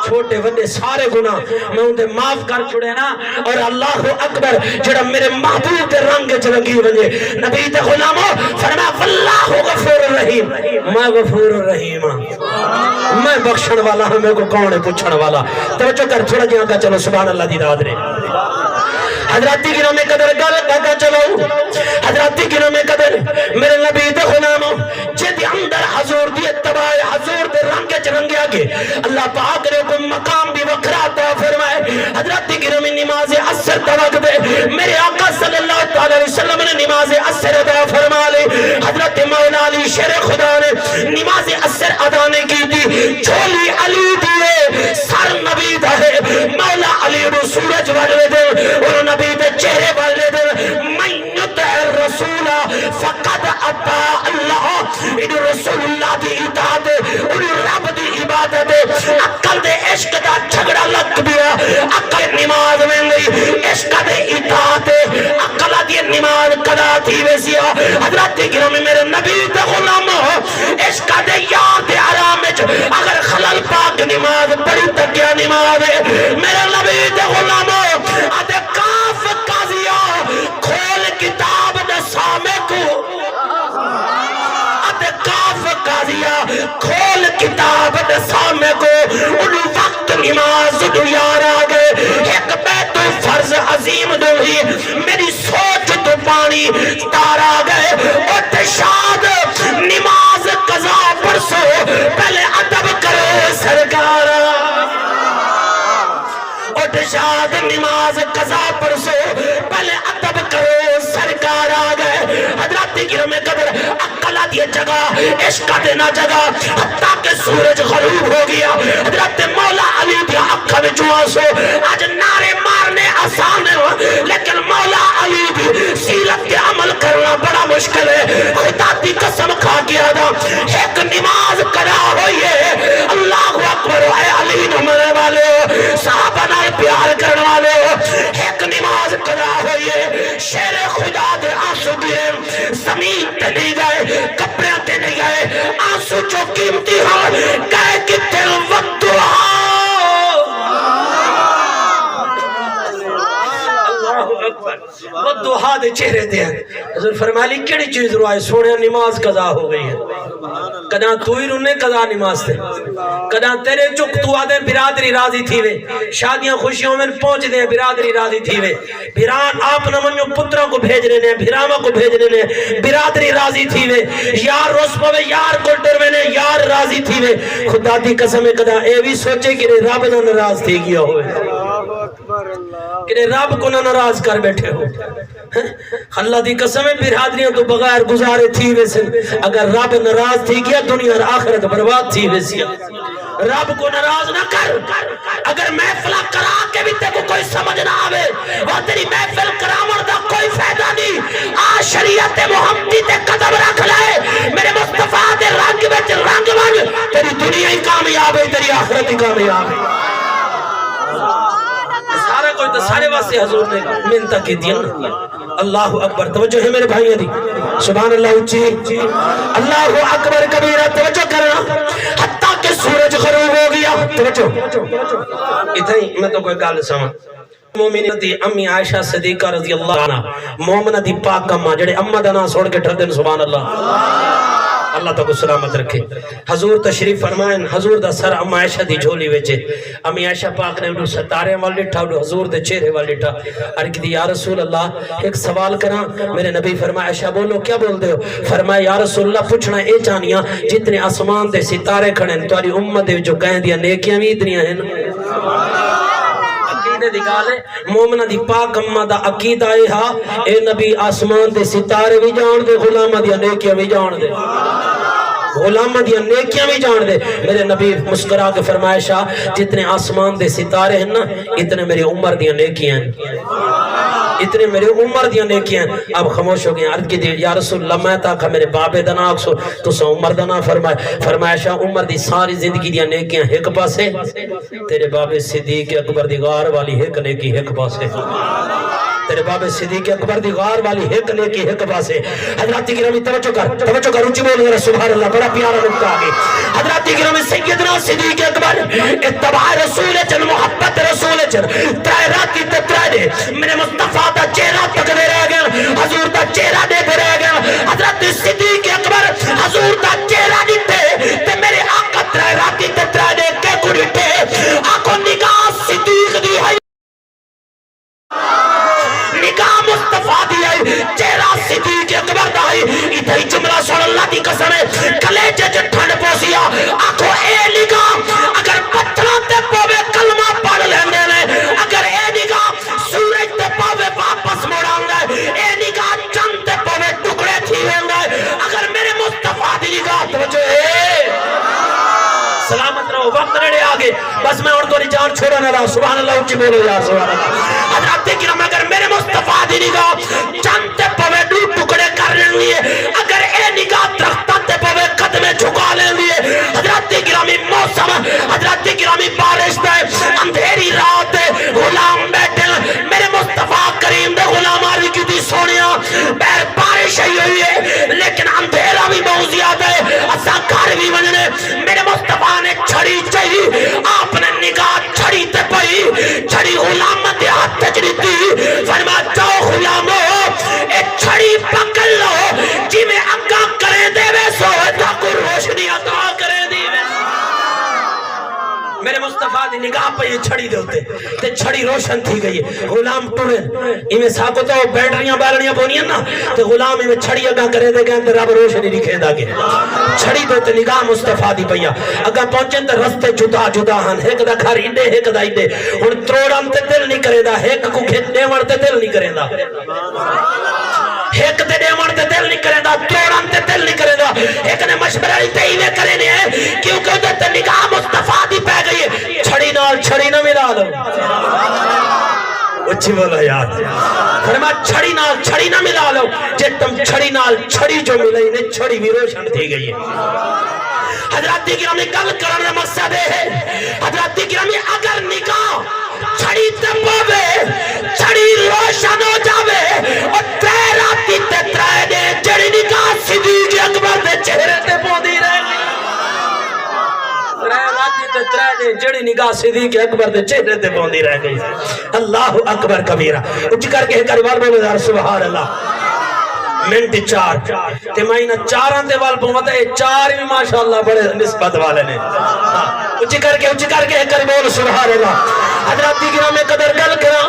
چھوٹے وݙے سارے گناہ میں اوندے معاف کر چھوڑے نا۔ اور اللہ اکبر، جڑا میرے محبوب دے رنگ وچ رنگی ونڄے، نبی دے غلامو، فرمایا، واللہ غفور رحیم، میں غفور رحیم ہاں، میں بخشݨ والا ہاں، میرے کو کون ہے پچھݨ والا؟ توجہ کر، تھوڑا جہاں کا چلو، سبحان اللہ دی داد ݙے۔ حضرات گرامی قدر، گل کا چلو، حضرات گرامی قدر، میرے نبی دے غلامو، جے دے اندر حضور دی اتباع، حضور دے رنگ وچ رنگیا گے، اللہ پاک نے کو مقام بھی وکھرا عطا فرمائے۔ حضرات گرامی، نماز عصر دا وقت ہے، میرے آقا صلی اللہ تعالی علیہ وسلم نے نماز عصر ادا فرما لی۔ حضرت مولا علی شیر خدا نے نماز عصر ادا نہیں کی تھی۔ جھولی علی دی ہے، سر نبی دا ہے۔ مولا علی نو سورج والے دے، اور نبی دے چہرے والے دے۔ من یطع الرسول فقد اطاع اللہ۔ اینوں رسول اللہ دی اطاعت ہے، اونوں رب دی عبادت ہے۔ عقل دے عشق دا جھگڑا لڳ پیا، عقل نماز ویندی، عشق دے اطاعت ہے، عقل دی نماز قضا تھی ویسی۔ حضرات گرامی، میرے نبی دے غلامو، عشق دے یار دے آرام وچ اگر خلل پا کے نماز پڑھی، تاں کیا نماز ہے؟ میرے نبی دے غلامو، اتے قاف قاضیہ، کھول کتاب ݙسا میکوں۔ اتے قاف قاضیہ، کھول کتاب ݙسا میکوں۔ اونوں وقت نماز دو یار آ ڳئے۔ ہک بیت فرض عظیم دو ہی، میری سوچ تو پاݨی تار آ ڳئے۔ او ارشاد، نماز قضا پڑھسو، پہلے ادب کرو سرکار۔ اٹھ شاد، نماز قضا پڑھسو، پہلے ادب کرو، سرکار آ ڳئے۔ حضرات گرامی قدر، عقل دی جگہ، عشق دی نہ جگہ، حتیٰ کہ سورج غروب ہو گیا۔ حضرت مولا علی دی اکھاں وچوں آنسو۔ اڄ نعرے مارنے آسان ہیں، لیکن مولا علی دی سیرت تے عمل کرنا بڑا مشکل ہے۔ خدا دی قسم کھا کے آہداں، ہک نماز قضا ہوئی ہے۔ اللہ اکبر، اے علی نوں منݨ والے، صحابہ نال پیار کرݨ والے، ہک نماز قضا ہوئی ہے۔ شیر خدا دے آنسو گرے، زمین تے نہیں ڳئے، کپڑیاں تے نہیں ڳئے، آنسو جو قیمتی ہن، ڳئے کتھے؟ والضحیٰ۔ اللہ اکبر۔ والضحیٰ دے چہرے تے ہن۔ حضور فرمایا، علی کیڑھی چیز روائے؟ سوہݨیا، نماز قضا ہو ڳئی ہے۔ کݙاں توں ہی رونے قضا نماز تے، کݙاں تیݙے چک توں آہدے برادری راضی تھیوے، شادیاں خوشیاں ہوون پہنچدے ہیں برادری راضی تھیوے، بھران آپ نہ ونڄو، پتراں کوں بھیجݨے نے، بھراواں کوں بھیجݨے نے، برادری راضی تھیوے، یار رس پوے، یار کول ٹر ویندے، یار راضی تھیوے۔ خدا دی قسم ہے، کݙاں اے وی سوچے کہ رب نہ ناراض تھی ڳیا ہووے، کہ رب کوں نہ ناراض کر ٻیٹھے ہو۔ اللہ دی قسم ہے، برادریاں توں بغیر گزارے تھی ویسن۔ اگر رب ناراض تھی ڳیا، دنیا اور آخرت برباد تھی ویسی۔ رب کوں ناراض نہ کر۔ اگر محفل کرا کے بھی تیکوں کوئی سمجھ نہ آوے، اور تیری محفل کراوݨ دا کوئی فائدہ نہیں۔ آ شریعت محمدی تے قدم رکھ لے، میرے مصطفیٰ دے رنگ وچ رنگ ونڄ، تیری دنیا ہی کامیاب ہے، تیری آخرت ہی کامیاب ہے۔ سارا کچھ تو سارے واسطے حضور نے منتاں کیتیاں۔ اللہ اکبر، توجہ ہے میرے بھائیوں دی؟ سبحان اللہ اچی۔ اللہ اکبر کبیرہ، توجہ کرنا۔ حتیٰ کہ سورج غروب ہو ڳیا، توجہ۔ اتھائیں میں تیکوں کوئی ڳالھ سݨاواں۔ مومنین دی امی عائشہ صدیقہ رضی اللہ عنہا، مومنہ دی پاک اماں، جیڑھے اماں دا ناں سݨ کے ٹردن، سبحان اللہ۔ اللہ تہاکوں سلامت رکھے۔ حضور تشریف فرمائن، حضور دا سر اماں عائشہ دی جھولی وچ ہے۔ امی عائشہ پاک نے اݙو ستارے ول ݙٹھا، اݙو حضور دے چہرے ول ݙٹھا۔ عرض کیتی، یا رسول اللہ، ہک سوال کراں؟ میرے نبی فرمایا، عائشہ بولو، کیا بولدے ہو؟ فرمایا، یا رسول اللہ، پچھݨا اے چاہندیاں، جتنے آسمان دے ستارے کھڑے ہن، تہاݙی امت دے وچوں کہیں دیاں نیکیاں وی اتنیاں ہن؟ عقیدے دی ڳالھ ہے۔ مومنہ دی پاک اماں دا عقیدہ اے ہا، اے نبی آسمان دے ستارے وی ڄاݨدے، غلاماں دیاں نیکیاں وی ڄاݨدے، غلاماں دیاں نیکیاں وی ڄاݨدے۔ میرے نبی مسکرا کے فرمایا، عائشہ، جتنے آسمان دے ستارے ہن نا، اتنے میری عمر دیاں نیکیاں ہن، اتنے میری عمر دیاں نیکیاں ہن۔ آپ خاموش ہو ڳئے۔ عرض کیتی، یا رسول اللہ، میں تاں آکھاں میرے بابے دا ناں آکھسو، تساں عمر دا ناں فرمائے۔ فرمایا، عائشہ، عمر دی ساری زندگی دیاں نیکیاں ہک پاسے، تیرے بابے صدیق اکبر دی غار والی ہک نیکی ہک پاسے۔ تیرے بابے صدیق اکبر دی غار والی ہک نیکی ہک پاسے۔ حضرات گرامی، توجہ کر، توجہ کر، اچی بول ذرا، سبحان اللہ، بڑا پیارا نقطہ آ ڳئے۔ حضرات گرامی، سیدنا صدیق اکبر اتباع رسول اچ ہن، محبت رسول اچ ہن، ترائے راتی تے ترائے ݙینھ میرے مصطفیٰ دا چہرہ تکدے رہ ڳئے، حضور دا چہرہ ݙیکھدے رہ ڳئے۔ حضرت صدیق اکبر حضور دا چہرہ ݙٹھے تے میرے آقا ترائے راتی تے ترائے ݙینھ کیکوں ݙٹھے، آکھو نگاہ صدیق دی ہئی، نگاہ مصطفیٰ دی ہئی، چہرہ صدیق اکبر دا ہئی۔ اتھائیں جملہ سݨ، اللہ دی قسم ہے، کلیجے چ ٹھنڈ پوسی آ۔ آکھو اے نگاہ اگر پتھراں تے پووے کلمہ پڑھ لیندے نے، اگر اے نگاہ سورج تے پاوے واپس مڑ آندا ہے، اے نگاہ چن تے پاوے ٹکڑے تھی ویندا ہے۔ اگر میرے مصطفیٰ دی نگاہ، توجہ ہے، سلامت رہو، وقت نیڑے آ ڳئے، بس میں ہݨ تہاݙی جان چھوڑݨ والا، سبحان اللہ، اچی بولو یار، سبحان اللہ۔ حضرات کرام، اگر میرے مصطفیٰ دی نگاہ چن تے پاوے ݙو ٹکڑے کر ݙیندی ہے، اگر اے نگاہ درختاں تے پاوے قدمے جھکا لیندی ہے۔ حضرات گرامی، موسم، حضرات گرامی، بارش دا ہے، اندھیری رات ہے، غلام ٻیٹھے، میرے مصطفیٰ کریم دے غلام عرض کیتی، سوہݨیا، ٻاہر بارش آئی ہوئی ہے، لیکن اندھیرا وی ٻہوں زیادہ ہے، اساں گھر وی ونڄݨے۔ میرے مصطفیٰ نے چھڑی چائی، آپ نے نگاہ چھڑی تے پئی، چھڑی غلام دے ہتھ اچ ݙتی، فرمایا، جاؤ غلامو، اے چھڑی پکڑ لو، جیویں اڳاں کریندے ویسو، تہاکوں روشنی عطا کریندی ویسی۔ میرے مصطفیٰ دی نگاہ پئی چھڑی دے اتے، تے چھڑی روشن تھی ڳئی۔ غلام ٹرن، ایویں ساکوں تاں او بیٹریاں ٻالݨیاں پوندیاں نا، تے غلام ایویں چھڑی اڳاں کریندے ڳئے تے رب روشنی ݙکھیندا ڳئے۔ چھڑی دے اتے نگاہ مصطفیٰ دی پئی آ۔ اڳاں پہنچن تے رستے جدا جدا ہن، ہک دا گھر ایݙے، ہک دا ایݙے۔ ہݨ تروڑݨ تے دل نہیں کریندا، ہک کوں کھچ ݙیوݨ تے دل نہیں کریندا۔ ہک تے ݙیوݨ تے دل نہیں کریندا، تروڑݨ تے دل نہیں کریندا۔ ہک نے مشورہ ݙتے، ایویں کریندے ہیں، کیونکہ اودے تے نگاہ مصطفیٰ دی پے ڳئی ہے۔ چھڑی نال چھڑی نہ ملا لو۔ اچی بولو یار۔ فرمایا، چھڑی نال چھڑی نہ ملا لو۔ جے تم چھڑی نال چھڑی جو ملائی نے، چھڑی وی روشن تھی ڳئی ہے۔ حضرات گرامی، ڳالھ کرݨ دا مقصد اے ہے، حضرات گرامی، اگر نگاہ چھڑی تے پووے، چھڑی روشن ہو جاوے، او ترے راتی تے ترے ݙینھ جیڑھی نگاہ صدیق اکبر دے چہرے تے پوندی رہ ڳئی۔ ترے راتی تے ترے ݙینھ جڑی نگاہ صدیق اکبر دے چہرے تے پوندی رہ گئی۔ اللہ اکبر کبیرہ۔ اچ کر کے ہک واری بولو یار، سبحان اللہ۔ منٹ چار۔ تے میں انہاں چاراں دے ول پواں تے اے چار وی ماشاءاللہ بڑے نسبت والے نے۔ ہاں۔ اچ کر کے، اچ کر کے ہک واری بول سبحان اللہ۔ حضرات دی گرامی قدر گل کراں،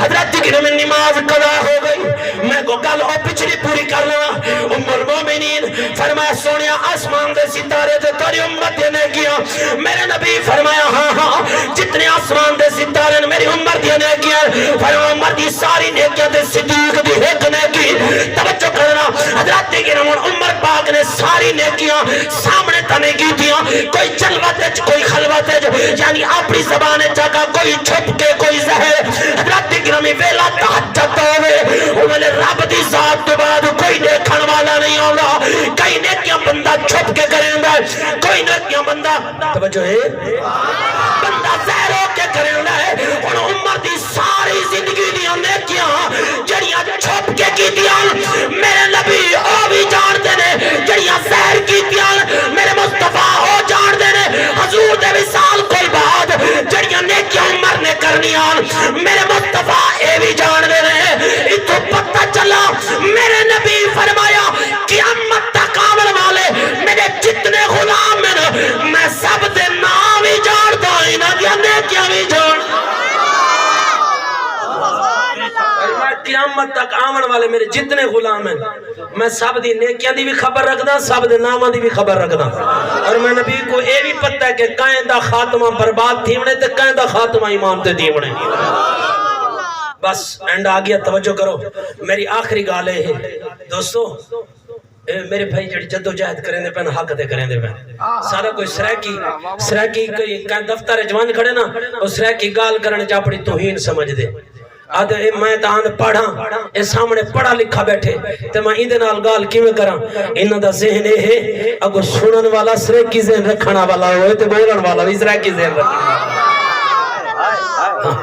حضرات دی گرامی نماز قضا ہو گئی۔ میں کو گل او پچھلی پوری کر لواں۔ ام المومنین فرمایا، سوہݨیا، آسمان دے ستارے تے تیری امت دے نیکیاں۔ میرے نبی فرمایا، ہاں ہاں، جتنے آسمان دے ستارے نے میری امت دیاں نیکیاں۔ فرمایا، عمر دی ساری نیکیاں تے صدیق دی ہک نیکی۔ توجہ کرنا، حضرات دی گرامی، عمر پاک نے ساری نیکیاں سامݨے تاں نہیں کیتیاں، کوئی جلوت اچ، کوئی خلوت اچ، یعنی اپݨی زبان اچ آکھا، کوئی چھپ کے، کوئی ظاہر۔ حضرات دی گرامی، ویلا تہجد دا ہووے، او ویلے رب دی ذات توں بعد کوئی ݙیکھݨ والا نہیں ہوندا۔ کئی نیکیاں بندہ چھپ کے کریندا ہے، کوئی نیکیاں بندہ، توجہ ہے، بندہ ظاہر ہو کے کریندا ہے۔ ہݨ عمر دی ساری زندگی دیاں نیکیاں جڑیاں چھپ کے کیتیاں، میرے نبی او وی جاݨدے نے، جڑیاں ظاہر کیتیاں، میرے مصطفیٰ او جاݨدے نے۔ حضور دے وصال کول بعد جڑیاں نیکیاں عمر نے کرنیاں، میرے مصطفیٰ اے وی جاݨدے نے۔ اتھوں پتہ چلا، میرے نبی فرمایا، قیامت تک آوݨ والے میرے جتنے غلام ہیں، میں سب دے ناں وی جاݨدا، انہاں دیاں نیکیاں وی جاݨدا۔ فرمایا، قیامت تک آوݨ والے میرے جتنے غلام ہیں، میں سب دی نیکیاں دی وی خبر رکھدا، سب دے ناماں دی وی خبر رکھدا۔ اور میں نبی کو اے وی پتہ ہے کہ کہیں دا خاتمہ برباد تھیوݨے تے کہیں دا خاتمہ ایمان تے تھیوݨے۔ بس اینڈ آ گیا، توجہ کرو، میری آخری ڳالھ اے ہے دوستو، اے میرے بھائی جڑے جدوجہد کریندے پن، حق تے کریندے پن۔ سارا کوئی سرائیکی، سرائیکی کوئی کہیں دفتر اچ ونڄ کھڑے نا، او سرائیکی ڳالھ کرݨ اچ اپݨی توہین سمجھدے۔ آہدے، اے میں تاں ان پڑھ ہاں، اے سامݨے پڑھا لکھا ٻیٹھے، تے میں ایندے نال ڳالھ کیویں کراں؟ انہاں دا ذہن اے ہے، اڳوں سݨݨ والا سرائیکی ذہن رکھݨ والا ہوئے تے ٻولݨ والا وی سرائیکی ذہن رکھݨ والا۔ ہاں،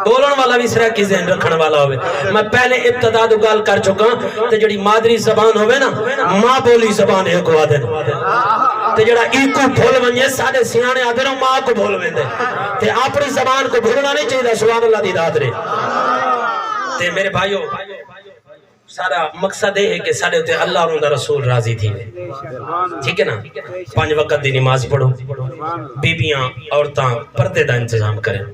ٻولݨ والا وی سرائیکی ذہن رکھݨ والا ہووے۔ میں پہلے ابتدا توں ڳالھ کر چکاں، تے جڑی مادری زبان ہووے نا، ماں ٻولی زبان ہک آہدن۔ تے جڑا ایکوں بھل ونڄے، ساݙے سیاݨے آہدن، او ماں کوں بھل ویندے۔ تے اپݨی زبان کوں بھلݨا نہیں چاہیدا، سبحان اللہ دی داد رہے۔ تے میرے بھائیو، سارا مقصد اے ہے کہ ساݙے اتے اللہ اور اوندا رسول راضی تھیوے۔ ٹھیک ہے نا؟ پنج وقت دی نماز پڑھو، بیبیاں، عورتاں پردے دا انتظام کرن۔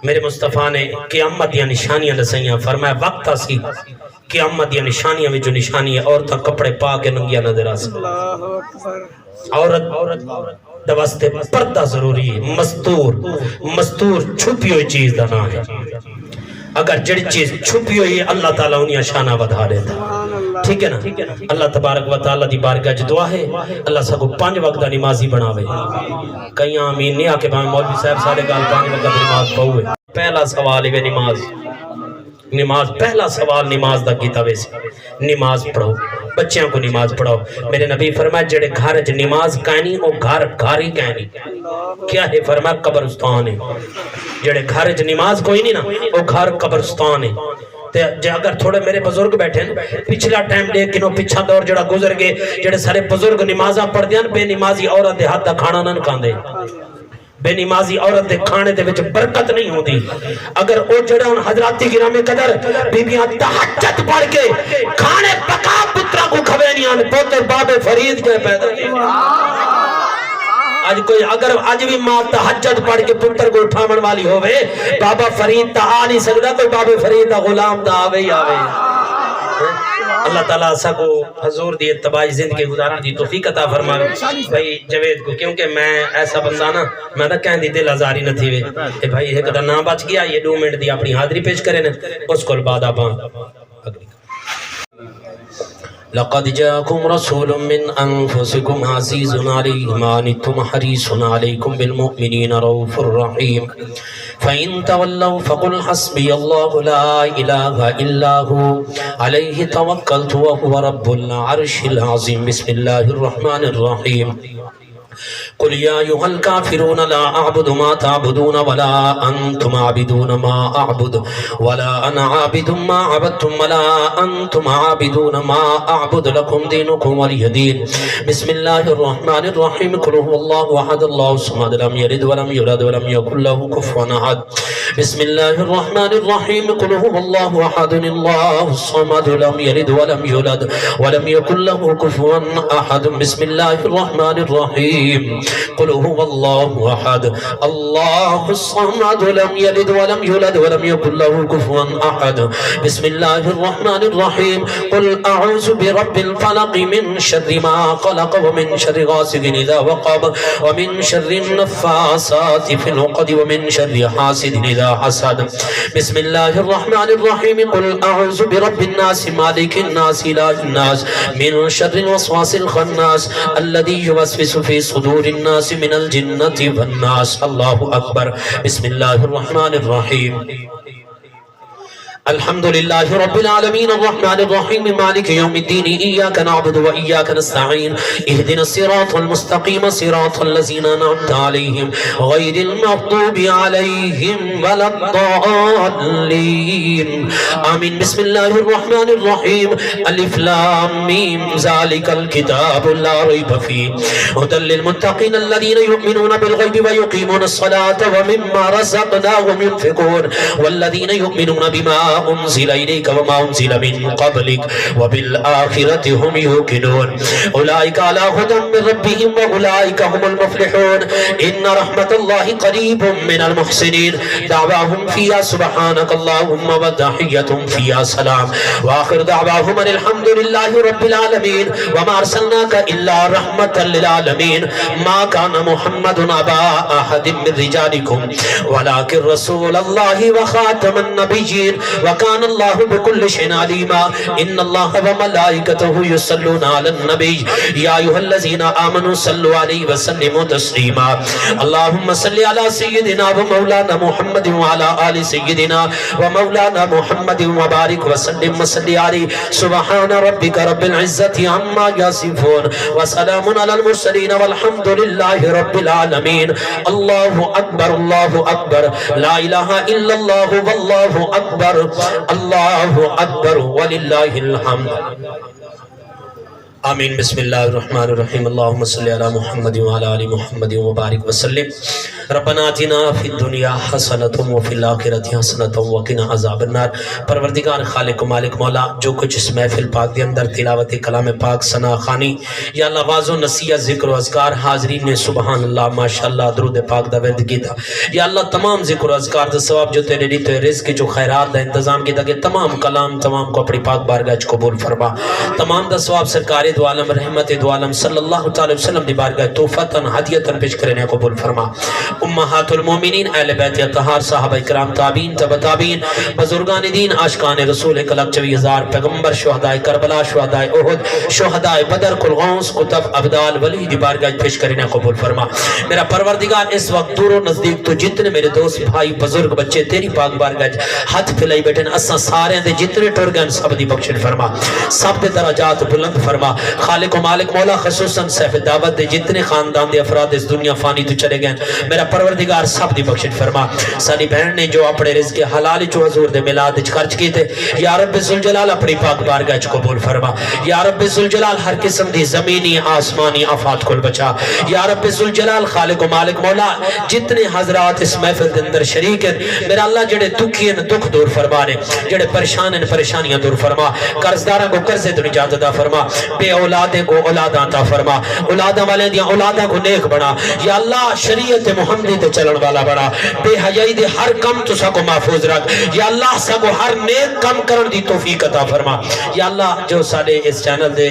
میرے مصطفیٰ نے قیامت دیاں نشانیاں ݙسائیاں، فرمایا، وقت آسی، قیامت دیاں نشانیاں وچوں نشانی ہے، عورتاں کپڑے پا کے ننگیاں نظر آسن۔ عورت، عورت دے واسطے پردہ ضروری ہے۔ مستور، مستور چھپی ہوئی چیز دا نام ہے۔ اگر جڑی چیز چھپی ہوئی ہے، اللہ تعالیٰ انہیاں شاناں ودھا ݙیندا۔ ٹھیک ہے نا؟ اللہ تبارک و تعالیٰ دی بارگاہ اچ دعا ہے، اللہ ساکوں پنج وقت دا نمازی بݨاوے۔ کہیں آمین نہیں آکھے، بھاویں مولوی صاحب ساݙے ڳال پنج وقت نماز پڑھوے۔ پہلا سوال ہے نماز۔ نماز، پہلا سوال نماز دا کیتا ویسی۔ نماز پڑھو، بچیاں کوں نماز پڑھاؤ۔ میرے نبی فرمایا، جڑے گھر اچ نماز کائنی، او گھر گھر ہی کائنی۔ کیا ہے؟ فرمایا، قبرستان ہے۔ جڑے گھر اچ نماز کوئی نہیں نا، او گھر قبرستان ہے۔ تے جے اگر تھوڑے میرے بزرگ ٻیٹھے ہن، پچھلا ٹائم ݙیکھ گھنو، پچھا دور جڑا گزر ڳئے، جڑے سارے بزرگ نمازاں پڑھدے ہن، بے نمازی عورت دے ہتھ دا کھانا نہ کھاندے۔ بے نمازی عورت دے کھاݨے دے وچ برکت نہیں ہوندی۔ اگر او جڑے ہن، حضرات دی گرامی قدر، بیبیاں تہجد پڑھ کے کھاݨے پکا پتراں کوں کھویندیاں ہن، پتر بابے فرید جئیں پیدا تھیندے۔ اڄ کوئی، اگر اڄ وی ماں تہجد پڑھ کے پتر کوں اٹھاوݨ والی ہووے، بابا فرید تاں آ نہیں سڳدا، کوئی بابے فرید دا غلام تاں آوے ہی آوے۔ اللہ تعالیٰ اساکوں حضور دی اتباعی زندگی گزارݨ دی توفیق عطا فرماوے۔ بھائی جاوید کوں، کیونکہ میں ایسا بندہ نا، میں تاں کہیں دی دل آزاری نہ تھیوے۔ اے بھائی ہک دا ناں بچ ڳیا، اے ݙو منٹ دی اپݨی حاضری پیش کرے نے، اس کول بعد آپاں اڳلی۔ لقد جاءكم رسول من أنفسكم عزيز عليه ما عنتم حريص عليكم بالمؤمنين رءوف رحيم. فإن تولوا فقل حسبي الله لا إله إلا هو عليه توكلت وهو رب العرش العظيم. بسم الله الرحمن الرحيم. قل يا أيها الكافرون لا أعبد ما تعبدون ولا أنتم عابدون ما أعبد ولا أنا عابد ما عبدتم ولا أنتم عابدون ما أعبد، لكم دينكم ولي دين. بسم الله الرحمن الرحيم. قل هو الله أحد، الله الصمد، لم يلد ولم يولد ولم يكن له كفوا أحد. بسم الله الرحمن الرحيم. قل هو الله أحد، الله الصمد، لم يلد ولم يولد ولم يكن له كفوا أحد. بسم الله الرحمن الرحيم. قل هو الله أحد، الله الصمد، لم يلد ولم يولد ولم يكن له كفوا أحد. بسم الله الرحمن الرحيم. قل أعوذ برب الفلق، من شر ما خلق، ومن شر غاسق إذا وقب، ومن شر النفاثات في العقد، ومن شر حاسد إذا حسد. بسم الله الرحمن الرحيم. قل أعوذ برب الناس، مالك الناس، إله الناس، من شر الوسواس الخناس، الذي يوسوس في صدور الناس من الجنة والناس. الله أكبر. بسم الله الرحمن الرحيم. الحمد لله رب العالمين، الرحمن الرحيم، مالك يوم الدين، إياك نعبد وإياك نستعين، اهدنا الصراط المستقيم، صراط الذين أنعمت عليهم، غير المغضوب عليهم ولا الضالين. آمين. بسم الله الرحمن الرحيم. ألف لام ميم، ذلك الكتاب لا ريب فيه، هدى للمتقين الذين يؤمنون بالغيب ويقيمون الصلاة ومما رزقناهم ينفقون، والذين يؤمنون بما أنزل إليك وما أنزل من قبلك وبالآخرة هم يوقنون. أولئك على هدى من ربهم وأولئك هم المفلحون. إن رحمة الله قريب من المحسنين. دعواهم فيها سبحانك اللهم وتحيتهم فيها سلام. وآخر دعواهم أن الحمد لله رب العالمين. وما أرسلناك إلا رحمة للعالمين. ما كان محمد أبا أحد من رجالكم ولكن رسول الله وخاتم النبيين وكان الله بكل شيء عليما. إن الله وملائكته يصلون على النبي، يا أيها الذين آمنوا صلوا عليه وسلموا تسليما. اللهم صل على سيدنا ومولانا محمد وعلى آل سيدنا ومولانا محمد وبارك وسلم وصل عليه. سبحان ربك رب العزة عما يصفون، وسلام على المرسلين، والحمد لله رب العالمين. الله أكبر، الله أكبر، لا إله إلا الله، والله أكبر، الله أكبر، ولله الحمد. آمين. بسم الله الرحمن الرحيم. اللهم صل على محمد وعلى آل محمد وبارك وسلم. ربنا آتنا في الدنيا حسنة وفي الآخرة حسنة وقنا عذاب النار. پروردگار خالق و مالک مولا، جو کچھ اس محفل پاک دے اندر تلاوت کلام پاک، ثنا خوانی، یا اللہ، وعظ و نصیحت، ذکر و اذکار، حاضرین نے سبحان اللہ، ماشاءاللہ، درود پاک دا ورد کیتا، یا اللہ، تمام ذکر و اذکار دا ثواب جو تیرے ݙتے ہوئے رزق جو خیرات دا انتظام کیتا کہ تمام کلام تمام کو اپݨی پاک بارگاہ اچ قبول فرما۔ تمام دا ثواب سرکار دو عالم، رحمت دو عالم صلی اللہ تعالی وسلم دی بارگاہ تحفتاً ہدیتاً پیش کرنے قبول فرما۔ امہات المومنین، اہل بیت اطہار، صحابہ کرام، تابعین، تبع تابعین، بزرگان دین، عاشقان رسول، ایک لاکھ چوی ہزار پیغمبر، شہدائے کربلا، شہدائے احد، شہدائے بدر کول غوث، قطب، ابدال، ولی دی بارگاہ اچ پیش کرنے قبول فرما۔ میرا پروردگار، اس وقت دور و نزدیک تو جتنے میرے دوست، بھائی، بزرگ، بچے تیری پاک بارگاہ اچ ہتھ پھلائی بیٹھن، اساں سارے دے جتنے ٹر گئے، سب دی بخشش فرما، سب دے درجات بلند فرما۔ خالق و مالک مولا، خصوصاً صاحب دعوت دے جتنے خاندان دے افراد اس دنیا فانی تو چلے گئے، میرا پروردگار، سب دی بخشش فرما۔ ساݙی بھیݨ نے جو اپݨے رزق حلال چوں حضور دے میلاد اچ خرچ کیتے، یا رب ذوالجلال، اپݨی پاک بارگاہ اچ قبول فرما۔ یا رب ذوالجلال، ہر قسم دی زمینی آسمانی آفات کول بچا۔ یا رب ذوالجلال، خالق و مالک مولا، جتنے حضرات اس محفل دے اندر شریک ہیں، میرا اللہ، جڑے دکھی ہیں، دکھ دور فرما نے، جڑے پریشان ہیں، پریشانیاں دور فرما، قرض داراں کو قرضے تو نجات عطا فرما، بے اولادیں کو اولاداں عطا فرما، اولاداں والے دیاں اولاداں کو نیک بنا۔ یا اللہ، شریعت محمدی تے چلن والا بنا، بے حیائی دے ہر کم تو ساکو محفوظ رکھ۔ یا اللہ، ساکو ہر نیک کم کرن دی توفیق عطا فرما۔ یا اللہ، جو ساڈے اس چینل دے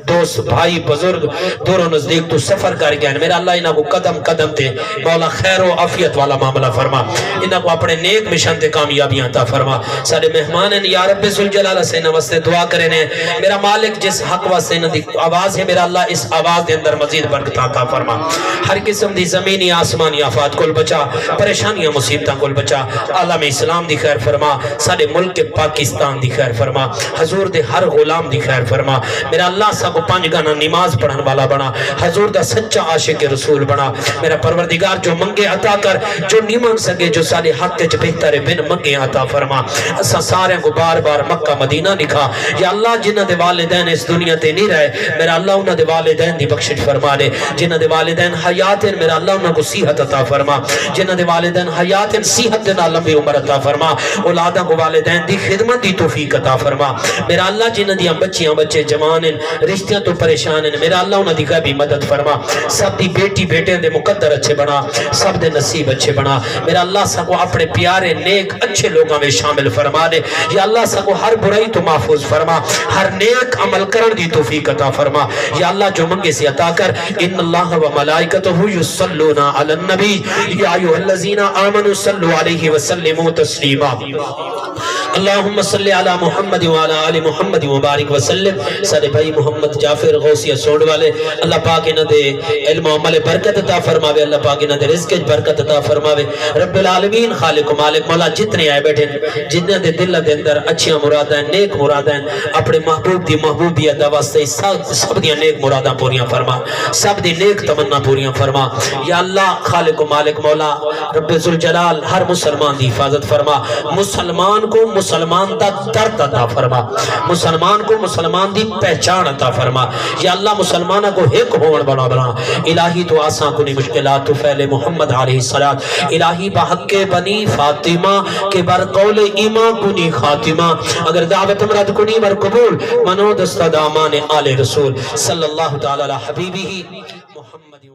دوست، بھائی، بزرگ دور و نزدیک تو سفر کر گئے ہیں، میرا اللہ، انہاں کو قدم قدم تے مولا خیر و عافیت والا معاملہ فرما، انہاں کو اپنے نیک مشن تے کامیابیاں عطا فرما۔ ساڈے مہمان ہیں، یا رب ذوالجلال، اساں انہاں واسطے دعا کرے نے، میرا مالک، جس حق واسطے انہاں دی آواز ہے، میرا اللہ اس آواز دے اندر مزید برکتاں عطا فرما۔ ہر قسم دی زمینی آسمانی آفات کول بچا، پریشانیاں مصیبتاں کول بچا۔ عالم اسلام دی خیر فرما، ساڈے ملک پاکستان دی خیر فرما، حضور دے ہر غلام دی خیر فرما۔ میرا اللہ ساکوں پنج گانا نماز پڑھن والا بنا، حضور دا سچا عاشق رسول بنا۔ میرا پروردگار جو منگے عطا کر، جو نہیں منگ سکے، جو ساڈے حق وچ بہتر ہے، بن منگے عطا فرما۔ اساں سارے کو بار بار مکہ مدینہ دکھا۔ یا اللہ، جنہاں دے والدین اس دنیا تے نہیں رہے، میرا اللہ انہاں دے والدین دی بخشش فرما دے۔ جنہاں دے والدین حیات ہیں، میرا اللہ انہاں کو صحت عطا فرما۔ جنہاں دے والدین حیات ہیں، صحت دے نال لمبی عمر عطا فرما۔ اولاداں کو والدین دی خدمت دی توفیق عطا فرما۔ میرا اللہ، جنہاں دیاں بچیاں بچے جوان ہیں، رشتیاں تو پریشان ہیں، میرا اللہ انہاں دی غیبی مدد فرما۔ سب دی بیٹی بیٹیاں دے مقدر اچھے بنا، سب دے نصیب اچھے بنا۔ میرا اللہ ساکو اپنے پیارے نیک اچھے لوگاں میں شامل فرما دے۔ یا اللہ ساکو ہر برائی تو محفوظ فرما، ہر نیک عمل کرن دی توفیق عطا فرما۔ یا اللہ جو منگے سے عطا کر۔ ان اللہ و ملائکتہ یصلون علی النبی، یا ایھا الذین آمنوا صلوا علیہ وسلموا تسلیما۔ اللہم صل علی محمد وعلی آل محمد وبارک وسلم۔ ساڈے بھائی محمد جعفر غوثیہ سونڈ والے، اللہ پاک انہاں دے علم و عمل برکت عطا فرماوے، اللہ پاک انہاں دے رزق وچ برکت عطا فرماوے۔ رب العالمین خالق و مالک مولا جتنے آئے بیٹھے ہیں، جنہاں دے دل دے اندر اچھیاں مراداں ہیں، نیک مراداں ہیں، اپنے محبوب دی محبوبیت دا واسطے سب، سب دیاں نیک مراداں پوریاں فرما، سب دی نیک تمنا پوریاں فرما۔ یا اللہ خالق و مالک مولا رب ذوالجلال ہر مسلمان دی حفاظت فرما، مسلمان کو مسلمان دا درد عطا فرما، مسلمان کو مسلمان دی پہچان عطا فرما۔ یا اللہ مسلماناں کو ہک ہوون والا بنا۔ الہی تو آساں کنی مشکلات تو فعل محمد علیہ الصلوۃ۔ الہی بحق بنی فاطمہ کے بر قول ایمان کنی خاتمہ۔ اگر دعوت مراد کنی بر قبول منو دستہ دامان آل رسول صلی اللہ تعالی علی حبیبہ محمد۔